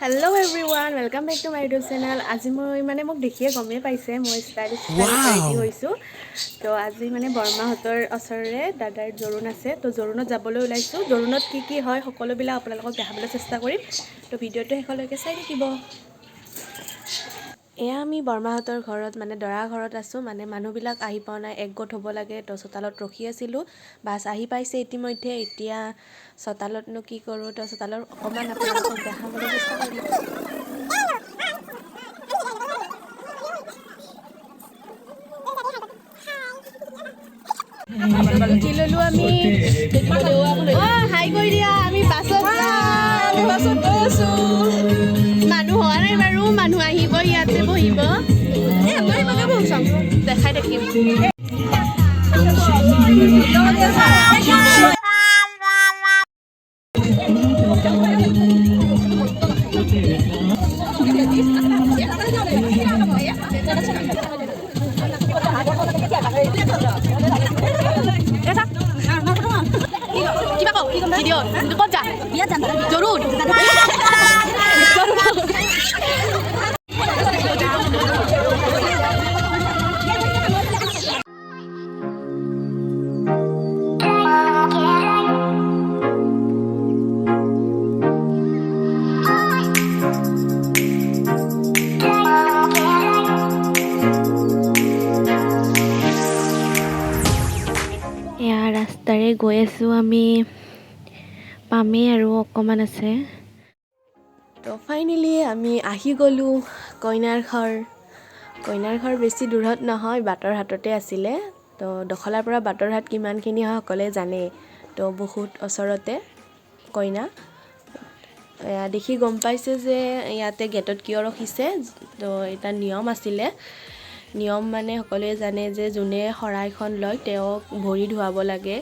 Hello everyone, welcome back to my YouTube channel. আজি মই মানে মোক দেখিয়ে গমেই পাইছে, মই ষ্টাইলিছ ৰেডি হৈছোঁ। তো আজি মানে বৰমাহঁতৰ ওচৰৰে দাদাৰ জোৰোণ আছে, তো জোৰোণত যাবলৈ ওলাইছোঁ। জোৰোণত কি কি হয় সকলোবিলাক আপোনালোকক দেখাবলৈ চেষ্টা কৰিম, তো ভিডিঅ'টো শেষলৈকে চাই থাকিব। এয়া আমি বৰমাহঁতৰ ঘৰত মানে দৰা ঘৰত আছোঁ। মানে মানুহবিলাক আহি পোৱা নাই, একগোট হ'ব লাগে, তো চোতালত ৰখি আছিলোঁ। বাছ আহি পাইছে ইতিমধ্যে। এতিয়া চোতালতনো কি কৰোঁ, তো চোতালত অকণমান আপোনালোকক দেখাবলৈ চেষ্টা কৰিলোঁ। উঠি ল'লোঁ আমি। অঁ, হাই কৰি দিয়া। আমি বাছত যাম, বাছত গৈ আছো। মানুহ হোৱা নাই বাৰু, মানুহ আহিব, ইয়াতে বহিব। দেখাই থাকিম। কিবা কওঁ ভিডিঅ' ক'ত যা জৰুৰ। এয়া ৰাস্তাৰে গৈ আছোঁ আমি, পামেই আৰু অকণমান আছে। তো ফাইনেলি আমি আহি গ'লোঁ কইনাৰ ঘৰ। কইনাৰ ঘৰ বেছি দূৰত নহয়, বাটৰ হাটতে আছিলে। তো দখলাৰ পৰা বাটৰ হাট কিমানখিনি হয় সকলোৱে জানেই, তো বহুত ওচৰতে কইনা। এয়া দেখি গম পাইছে যে ইয়াতে গেটত কিয় ৰখিছে। তো এটা নিয়ম আছিলে, নিয়ম মানে সকলোৱে জানে যে যোনে শৰাইখন লয় তেওঁক ভৰি ধুৱাব লাগে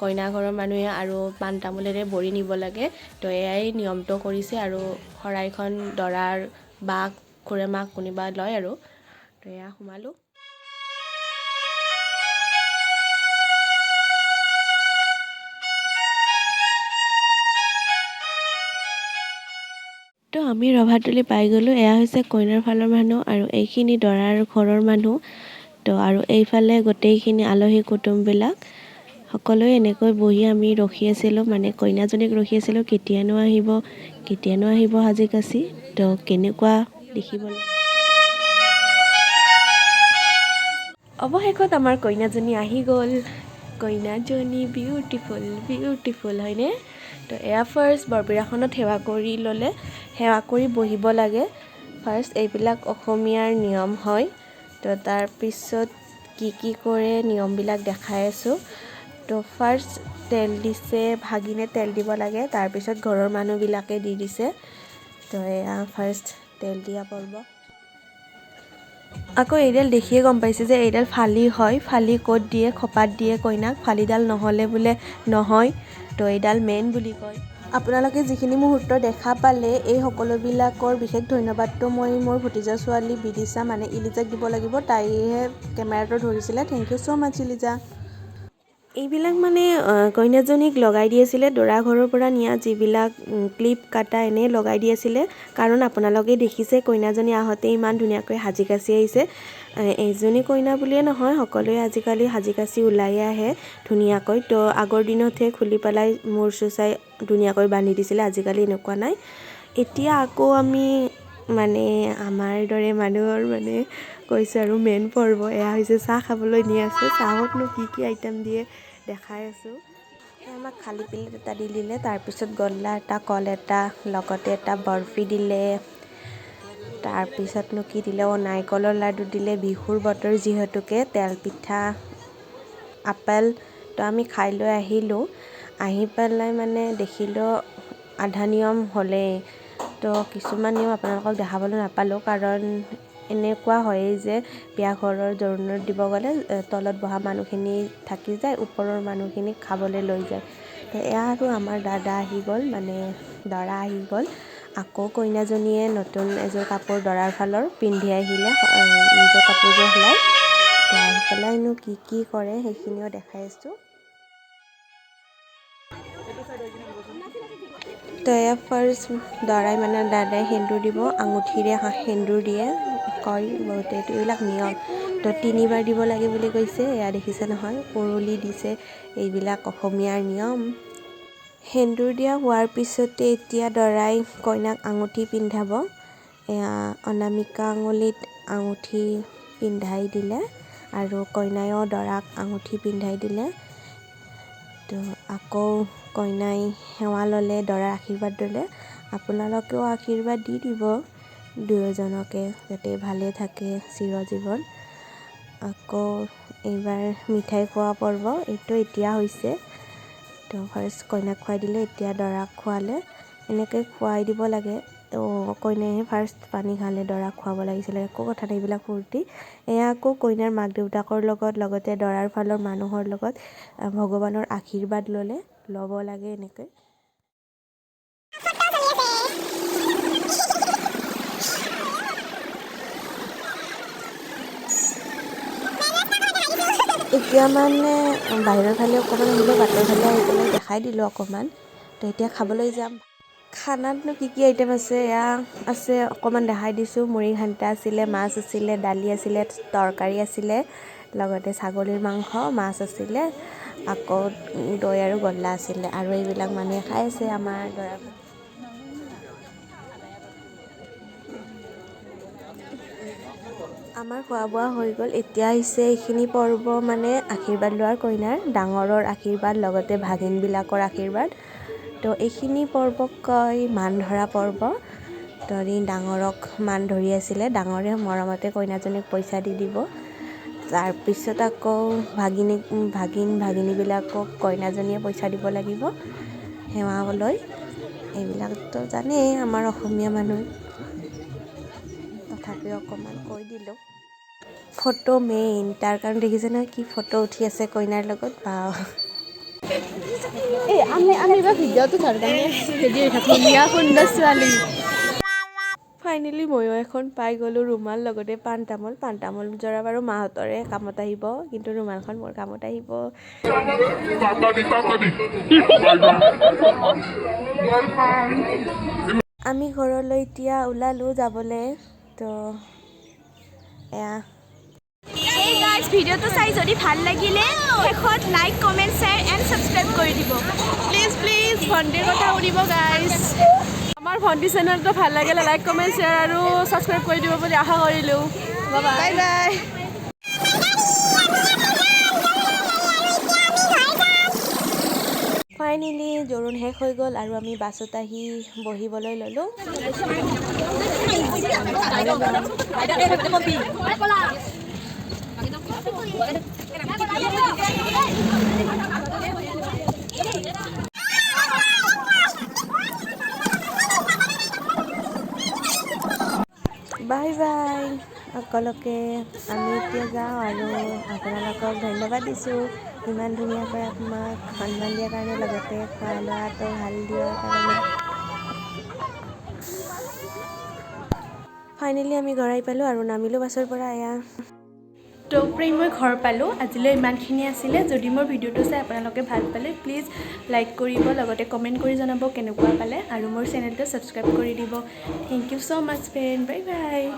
কইনা ঘৰৰ মানুহে, আৰু পাণ তামোলেৰে ভৰি নিব লাগে। তো এয়াই নিয়মটো কৰিছে। আৰু শৰাইখন দৰাৰ বাক, খুৰেমাক কোনোবা লয় আৰু। তো এয়া সোমালোঁ। তো আমি ৰভাতলি পাই গ'লোঁ। এয়া হৈছে কইনাৰ ফালৰ মানুহ আৰু এইখিনি দৰাৰ ঘৰৰ মানুহ। তো আৰু এইফালে গোটেইখিনি আলহী কুটুমবিলাক সকলোৱে এনেকৈ বহি আমি ৰখি আছিলোঁ, মানে কইনাজনীক ৰখি আছিলোঁ, কেতিয়ানো আহিব, কেতিয়ানো আহিব সাজি কাচি। তো কেনেকুৱা দেখিবলৈ। অৱশেষত আমাৰ কইনাজনী আহি গ'ল। কইনাজনী বিউটিফুল বিউটিফুল হয়নে? তো এয়া ফাৰ্ষ্ট বৰপীৰাখনত সেৱা কৰি ল'লে, সেৱা কৰি বহিব লাগে ফাৰ্ষ্ট, এইবিলাক অসমীয়াৰ নিয়ম হয়। তো তাৰপিছত কি কি কৰে নিয়মবিলাক দেখাই আছোঁ। তো ফাৰ্ষ্ট তেল দিছে, ভাগিনে তেল দিব লাগে, তাৰপিছত ঘৰৰ মানুহবিলাকে দি দিছে। তো এয়া ফাৰ্ষ্ট তেল দিয়া পৰ্ব। আকৌ এইডাল দেখিয়ে গম পাইছে যে এইডাল ফালি হয়। ফালি ক'ত দিয়ে? খোপাত দিয়ে কইনাক। ফালিডাল নহ'লে বোলে নহয়, তো এইডাল মেইন বুলি কয়। আপোনালোকে যিখিনি মুহূৰ্ত দেখা পালে, এই সকলোবিলাকৰ বিশেষ ধন্যবাদটো মই মোৰ ভতিজা ছোৱালী বিদিশা মানে ইলিজাক দিব লাগিব। তাইহে কেমেৰাটো ধৰিছিলে। Thank you so much Iliza. এইবিলাক মানে কইনাজনীক লগাই দি আছিলে, দৰা ঘৰৰ পৰা নিয়া যিবিলাক ক্লিপ কাটা এনেই লগাই দি আছিলে। কাৰণ আপোনালোকে দেখিছে কইনাজনী আহোঁতে ইমান ধুনীয়াকৈ সাজি কাচি আহিছে। এইজনী কইনা বুলিয়ে নহয়, সকলোৱে আজিকালি সাজি কাচি ওলাই আহে ধুনীয়াকৈ। তো আগৰ দিনতহে খুলি পেলাই মূৰ চুচাই ধুনীয়াকৈ বান্ধি দিছিলে, আজিকালি এনেকুৱা নাই। এতিয়া আকৌ আমি মানে আমাৰ দৰে মানুহৰ মানে কৈছোঁ আৰু মেইন পৰ্ব এয়া হৈছে চাহ খাবলৈ নি আছে। চাহতনো কি কি আইটেম দিয়ে দেখাই আছোঁ। আমাক খালী প্লেট এটা দি দিলে, তাৰপিছত গল্লা এটা, কল এটা, লগতে এটা বৰফি দিলে। তাৰপিছতনো কি দিলে, অ' নাৰিকলৰ লাডু দিলে, বিহুৰ বতৰ যিহেতুকে তেল পিঠা, আপেল। তো আমি খাই লৈ আহিলোঁ। আহি পেলাই মানে দেখিলোঁ আধা নিয়ম হ'লেই। তো কিছুমান নিয়ম আপোনালোকক দেখাবলৈ নাপালোঁ, কাৰণ এনেকুৱা হয়েই যে বিয়া ঘৰৰ জোৰোণত দিব গ'লে তলত বহা মানুহখিনি থাকি যায়, ওপৰৰ মানুহখিনিক খাবলৈ লৈ যায়। তো এয়া আৰু আমাৰ দাদা আহি গ'ল, মানে দৰা আহি গ'ল। আকৌ কইনাজনীয়ে নতুন এযোৰ কাপোৰ দৰাৰ ফালৰ পিন্ধি আহিলে, নিজৰ কাপোৰযোৰ সলাই। তো আহি পেলাইনো কি কি কৰে সেইখিনিও দেখাই আছোঁ। তো এয়া ফাৰ্ষ্ট দৰাই মানে দাদাই সেন্দুৰ দিব, আঙুঠিৰে সেন্দুৰ দিয়ে কয় বহুতে, এইটো এইবিলাক নিয়ম। তো তিনিবাৰ দিব লাগে বুলি কৈছে। এয়া দেখিছে নহয়, উৰুলি দিছে, এইবিলাক অসমীয়াৰ নিয়ম। সেন্দুৰ দিয়া হোৱাৰ পিছতে এতিয়া দৰাই কইনাক আঙুঠি পিন্ধাব। এয়া অনামিকা আঙুলিত আঙুঠি পিন্ধাই দিলে আৰু কইনায়ো দৰাক আঙুঠি পিন্ধাই দিলে। তো আকৌ কইনাই সেৱা ল'লে, দৰাৰ আশীৰ্বাদ ল'লে। আপোনালোকেও আশীৰ্বাদ দি দিব দুয়োজনকে, যাতে ভালে থাকে চিৰজীৱন। আকৌ এইবাৰ মিঠাই খোৱা পৰ্ব এইটো এতিয়া হৈছে। তো ফাৰ্ষ্ট কইনাক খুৱাই দিলে, এতিয়া দৰাক খোৱালে। এনেকৈ খুৱাই দিব লাগে। তো কইনাইহে ফাৰ্ষ্ট পানী খালে, দৰাক খুৱাব লাগিছিলে, একো কথা নাই, এইবিলাক ফূৰ্তি। এয়া আকৌ কইনাৰ মাক দেউতাকৰ লগত, লগতে দৰাৰ ফালৰ মানুহৰ লগত ভগৱানৰ আশীৰ্বাদ ল'লে, ল'ব লাগে এনেকৈ। এতিয়া মানে বাহিৰৰ ফালে অকণমান আহিলোঁ, বাটৰ ফালে আহি পেলাই দেখাই দিলোঁ অকণমান। তো এতিয়া খাবলৈ যাম। খানাতনো কি কি আইটেম আছে এয়া আছে অকণমান দেখাই দিছোঁ। মুড়ি ঘণ্টা আছিলে, মাছ আছিলে, দালি আছিলে, তৰকাৰী আছিলে, লগতে ছাগলীৰ মাংস, মাছ আছিলে, আকৌ দৈ আৰু গল্লা আছিলে। আৰু এইবিলাক মানুহে খাই আছে আমাৰ দৰা। আমাৰ খোৱা বোৱা হৈ গ'ল। এতিয়া আহিছে এইখিনি পৰ্ব মানে আশীৰ্বাদ লোৱাৰ, কইনাৰ ডাঙৰৰ আশীৰ্বাদ, লগতে ভাগিনবিলাকৰ আশীৰ্বাদ। তো এইখিনি পৰ্বক কয় মান ধৰা পৰ্ব। তো ডাঙৰক মান ধৰি আছিলে, ডাঙৰে মৰমতে কইনাজনীক পইচা দি দিব। তাৰপিছত আকৌ ভাগিনী ভাগিন ভাগিনীবিলাকক কইনাজনীয়ে পইচা দিব লাগিব সেৱা লৈ। এইবিলাকতো জানেই আমাৰ অসমীয়া মানুহ, তথাপিও অকণমান কৈ দিলোঁ। ফটো মেইন, তাৰ কাৰণে দেখিছে নহয় কি ফটো উঠি আছে কইনাৰ লগত। বা ফাইনেলি ময়ো এখন পাই গ'লোঁ ৰুমাল, লগতে পাণ তামোল। পাণ তামোল জৰা বাৰু মাহঁতৰে কামত আহিব, কিন্তু ৰুমালখন মোৰ কামত আহিব। আমি ঘৰলৈ এতিয়া ওলালোঁ যাবলৈ। তো এয়া ভিডিঅ'টো চাই যদি ভাল লাগিলে শেষত like, comment, share and subscribe কৰি দিব। প্লিজ প্লিজ ভণ্টিৰ কথা শুনিব গাইজ। আমাৰ ভণ্টি চেনেলটো ভাল লাগিলে লাইক, কমেণ্ট, শ্বেয়াৰ আৰু ছাবস্ক্ৰাইব কৰি দিব বুলি আশা কৰিলোঁ। Bye bye. Finally জোৰোণ শেষ হৈ গ'ল আৰু আমি বাছত আহি বহিবলৈ ল'লোঁ। বাই বাই সকলোকে। আমি এতিয়া যাওঁ আৰু আপোনালোকক ধন্যবাদ দিছোঁ ইমান ধুনীয়াকৈ আমাক সন্মান দিয়াৰ কাৰণে, লগতে খোৱা লোৱাটো ভাল দিয়াৰ কাৰণে। ফাইনেলি আমি ঘৰ আহি পালোঁ আৰু নামিলোঁ বাছৰ পৰা। এয়া তো প্ৰেম মই ঘৰ পালোঁ। আজিলৈ ইমানখিনি আছিলে। যদি মোৰ ভিডিঅ'টো চাই আপোনালোকে ভাল পালে প্লিজ লাইক কৰিব, লগতে কমেণ্ট কৰি জনাব কেনেকুৱা পালে, আৰু মোৰ চেনেলটো ছাবস্ক্ৰাইব কৰি দিব। Thank you so much friend, bye bye.